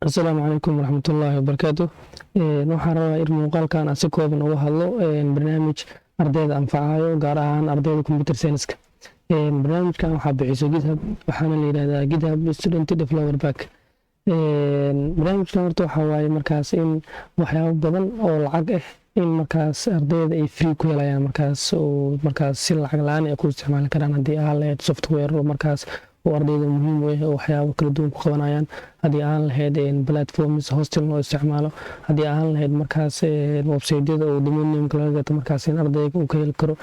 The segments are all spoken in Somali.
Asalaamu calaykum waraxmatullaahi wabarakaatu. Waxaan rabaa in muuqaalkan aan si kooban uga hadlo barnaamij ardayda anfacayo, gaar ahaan ardayda computer science-ka. Barnaamijkan waxaa bixiso GitHub, waxaana la yidhahdaa GitHub Student Developer Pack. Barnaamijkan horta waxaa waaye markaas in waxyaabo badan oo lacag ah in markaas ardayda ay free ku helayaan, markaas oo markaas si lacag la-aan ay ku isticmaali karaan, haddii ahaan lahayd software oo markaas oo ardayda muhiim u ah oo waxyaabo kala duwan ku qabanayaan, haddii ahaan lahayd platforms hosting loo isticmaalo, haddii ahaan lahayd markaas website-yada oo domain name laga gato, markaas in ardayga uu ka heli karo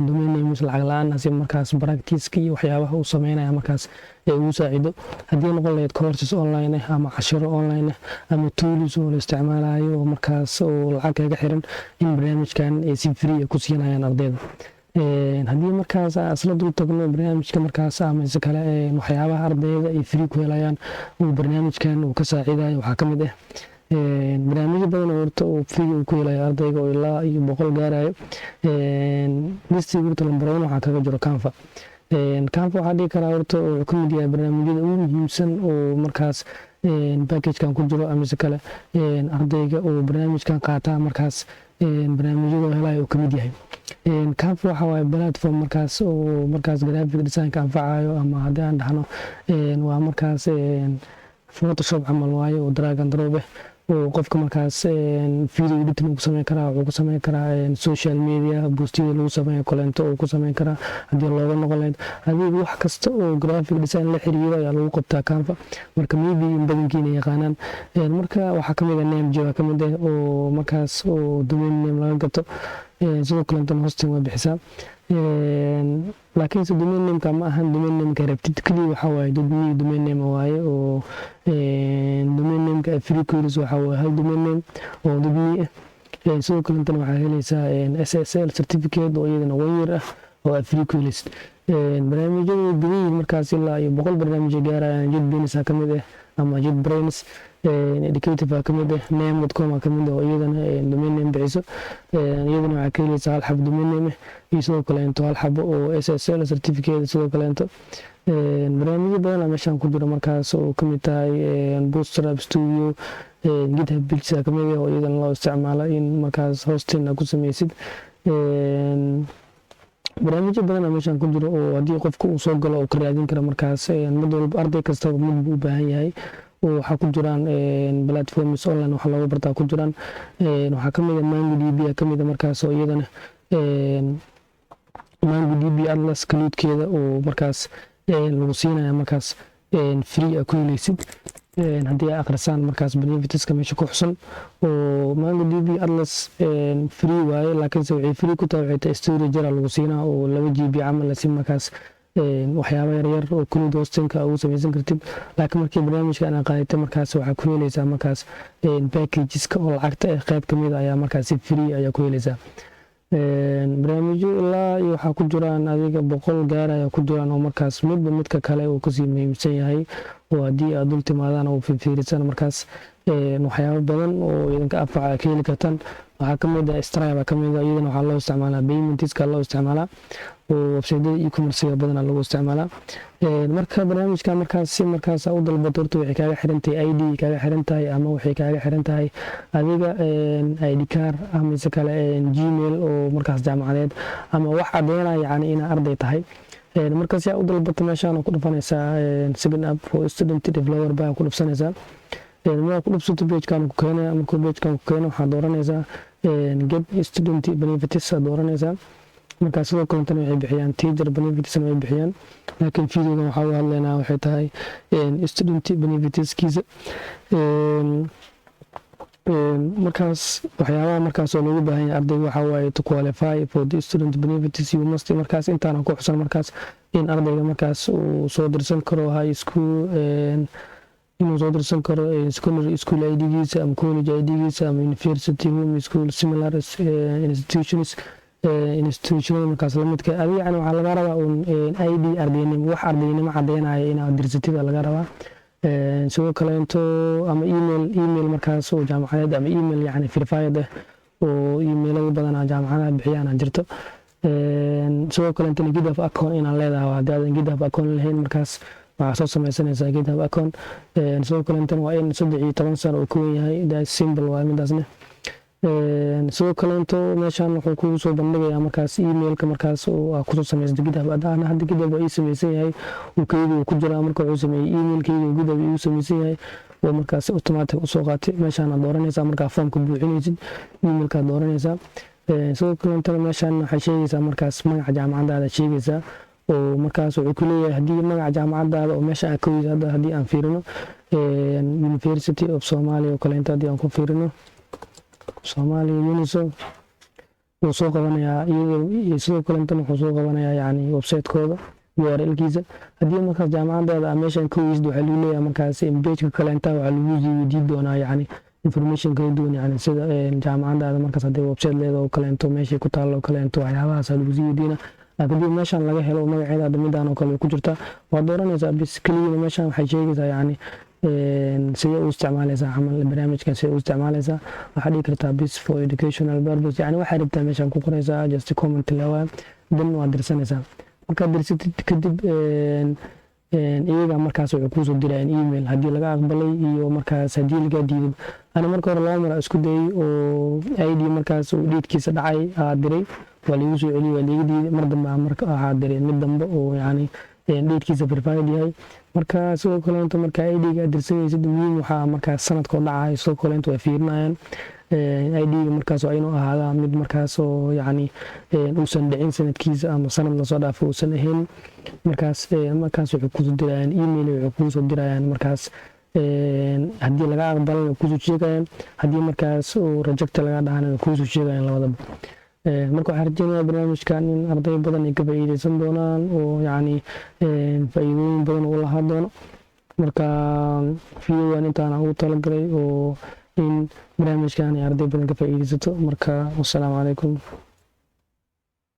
domain names lacag la-aan, si markaas practice iyo waxyaabaha uu sameynaya markaas ay ugu saacido, haddii noqon lahayd courses online ah ama cashiro online ah ama tools oo la isticmaalayo oo markaas oo lacag kaga xiran, in barnaamijkan ay si free ku siinayaan ardayda. Haddii markaas aan isla dul tagno barnaamijka markaas ama ise kale, waxyaabaha ardayda ay free ku helayaan uu barnaamijkan uu ka saacidayo waxaa ka mid ah barnaamijyo badan oo horta uu free uu ku helayo ardayga oo ilaa iyo 100 gaarayo. Listiga horta lambar one waxaa kaga jiro Canva. Canva waxaa dhihi karaa horta wuxuu ka mid yahay barnaamijyada ugu muhiimsan oo markaas packagekan ku jiro, amise kale ardayga uu barnaamijkan qaataa markaas barnaamijyada helayo uu ka mid yahay. Canva waxa waaye platform markaas oo markaas graphic designka anfacayo, ama haddii aan dhahno waa markaas Photoshop camal waaye oo drag and drop ah, oo qofka markaas video editing ku sameyn karaa, wuxuu ku sameyn karaa social media postiyada lagu sameeyo kolento uu ku sameyn karaa, haddii looga noqon lahayd adiga wax kasta oo graphic design la xiriiro ayaa lagu qabtaa Canva. Marka maybe in badankiina yaqaanaan. Marka waxaa kamid ah Namecheap kamid ah oo markaas oo domain name laga gato. Sidoo kaleetana hosting waa bixisaa, laakiinse domain nameka ma ahan domain nameka rabtid keliya. Waxaa waaye dot me domain name waaye, oo domain nameka free queries waxaa waaye hal domain name oo dot me ah. Sidoo kalentana waxaa helaysaa SSL certificate oo iyadana one year ah oo aad free ku helaysid. Barnaamijyadu way badan yihiin, markaas ilaa iyo 100 barnaamij ay gaarayaan. JetBrains ka mid ah ama JetBrains Educative aa kamid ah, name.com aa kamid ah oo iyadana domain name bixiso. Iyadana waxaa ka helaysaa hal xabo domain name ah iyo sidoo kaleento hal xabo oo SSL certificate. Sidoo kaleento barnaamijyo badan aa meeshan ku jiro, markaas oo kamid tahay Bootstrap Studio. GitHub Pages aa kamid ah oo iyadana loo isticmaalo in markaas hosting aa ku sameysid. Barnaamijyo badan aa meeshan ku jiro oo haddii qofka uu soo galo oo ka raadin kara markaas mid walba, arday kastaba mid buu u baahan yahay, oo waxaa ku jiraan platforms online wax looga bartaa ku jiraan. Waxaa kamid ah MongoDB aa kamid ah, markaas oo iyadana MongoDB Atlas cloudkeeda oo markaas lagu siinaya, markaas free aa ku heleysid haddii aa akhrisaan markaas benefitska meesha ku xusan. Oo MongoDB Atlas free waaye, laakiinse waxay free ku tahay waxay tahay storage yar lagu siinaa oo 2 GB camal, si markaas waxyaabo yaryar oo cloud hostingka ugu samaysan kartid. Laakiin markii barnaamijkan aa qaadatay, markaas waxaa ku heleysaa markaas packageska oo lacagta ah qayb kamid ayaa markaas si free ayaa ku heleysaa. Barnaamijyo ilaa iyo waxaa ku jiraan adiga 100 gaaraya ku jiraan, oo markaas midba midka kale uu kasii muhiimsan yahay, oo haddii aad dul timaadaan oo fiirfiirisaan markaas waxyaabo badan oo idinka anfaca ka heli kartaan. Waxaa kamid ah Stripe kamid ah, iyadana waxaa loo isticmaalaa paymentska loo isticmaalaa, oo websiteyada e-commercega badanaa lagu isticmaalaa. Marka barnaamijka markaas si markaas u dalbato, horta waxay kaaga xiran tahay ID kaaga xiran tahay, ama waxay kaaga xiran tahay adiga ID card ama mise kale Gmail oo markaas jaamacadeed ama wax cadeynaya, yani inaa arday tahay. Marka si aa u dalbato, meeshaan ku dhufanaysaa, "Sign up for student developer" baa ku dhufsanaysaa. Markaa ku dhufsato, pagekan ku keenaya. Markuu pagekan ku keeno, waxaad dooranaysaa "Get student benefits" aad dooranaysaa. Marka sidoo kaletana waxay bixiyaan teacher benefits way bixiyaan, laakiin videogan waxaa uga hadlaynaa waxay tahay student benefitskiisa. Markaas waxyaabaha markaas oo loogu baahan yahay ardayga waxaa waaye, "To qualify for the student benefits, you must", markaas intaana ku xusan, markaas in ardayga markaas uu soo dirsan karo high school, inuu soo dirsan karo secondary school ID-giisa ama college ID-giisa ama university, home school, similar institutions, institutionada markaas lamidka adiga. Yani waxaa laga rabaa un ID ardaynimo, wax ardaynimo cadeynaya inaad dirsatid laga rabaa. Sidoo kaleento ama email markaas oo jaamacadeed ama email yani verified ah, oo emailada badanaa jaamacadaha bixiyaan jirto. Sidoo kaleentana GitHub account inaad leedahay. Haddii aadan GitHub account lahayn, markaas Waxaa soo sameysanaysaa GitHub account. Sidoo kaleentana waa in 13 sano uu ka wen yahay. That's simple waa midaasne. Sidoo kaleento meeshan wuxuu kugu soo bandhigayaa markaas emailka markaas oo aa kusoo samaysatay GitHub. Ana hadda GitHub waa ii samaysan yahay, uu keyga uu ku jiraa. Marka wuxuu sameeyey emailkeyga uu GitHub iigu samaysan yahay oo markaas automatic usoo qaatay. Meeshaan aad dooranaysaa markaa foomka buuxinaysid, emailkaad dooranaysaa. Sidoo kaleentana meeshaan waxay sheegaysaa markaas magaca jaamacadaada sheegaysaa, oo markaas wuxuu ku leeyahay haddii magaca jaamacadaada oo meesha aad ka weysa. Hadda haddii aan fiirino University of Somalia oo kaleento, haddii aan ku fiirino Somalia Uniso, wuu soo qabanayaa iyadoo. Sidoo kaleentana wuxuu soo qabanayaa yani website-kooda URL-kiisa. Haddii markaas jaamacadaada aa meeshan ka weysid, waxaa lagu leeyahay markaas page-ka kaleenta waxaa lagu sii weydiin doonaa yani information kala duwan, yani sida jaamacadaada markaas haddii website leeda oo kaleento, meeshay ku taalo oo kaleento, waxyaabahaas lagu sii weydiina. Laakiin haddii meeshan laga helo magaceeda, hadda midaan oo kale way ku jirtaa, waad dooranaysaa bis keliyana. Meeshan waxay sheegaysaa yani sidee u isticmaaleysaa camal barnaamijkan, sidee u isticmaaleysaa. Waxaa dhigi kartaa bis for educational purpose, yani waxaa rabtaa meeshan ku qoraysaa, just comment lawaa, dan waad dirsanaysaa. Markaad dirsatid kadib, iyaga markaas wuxuu kuusoo dirayaan email haddii laga aqbalay iyo markaas haddii laga diiday. Ana marka hore laba mar isku dayay oo ID markaas uu date-kiisa dhacay aa diray, waa laigu soo celiyey, waa laiga diiday. Mar dambe marka waxaa diray mid dambe oo yani date-kiisa verified yahay. Marka sidoo kaleento marka ID-ga aad dirsanaysid, muhiim waxaa markaas sanadkoo dhacayo. Sidoo kaleento way fiirinayaan ID-ga markaas waa inuu ahaadaa mid markaas oo yacni uusan dhicin sanadkiisa ama sanad lasoo dhaafay uusan ahayn. Markaas wuxuu kusoo dirayaan email, wuxuu kuusoo dirayaan markaas haddii laga aqbalay way kuusoo sheegayaan, haddii markaas uu reject laga dhahana way kuusoo sheegayaan, labadaba. Marka waxaan rajeynayaa barnaamijkan in arday badan ay ka faa'iideysan doonaan oo yacni faa'iidooyin badan uu lahaa doono. Marka videogan intaan ugu talagalay oo in barnaamijkan ay arday badan ka faa'iideysato. Marka wassalaamu calaykum.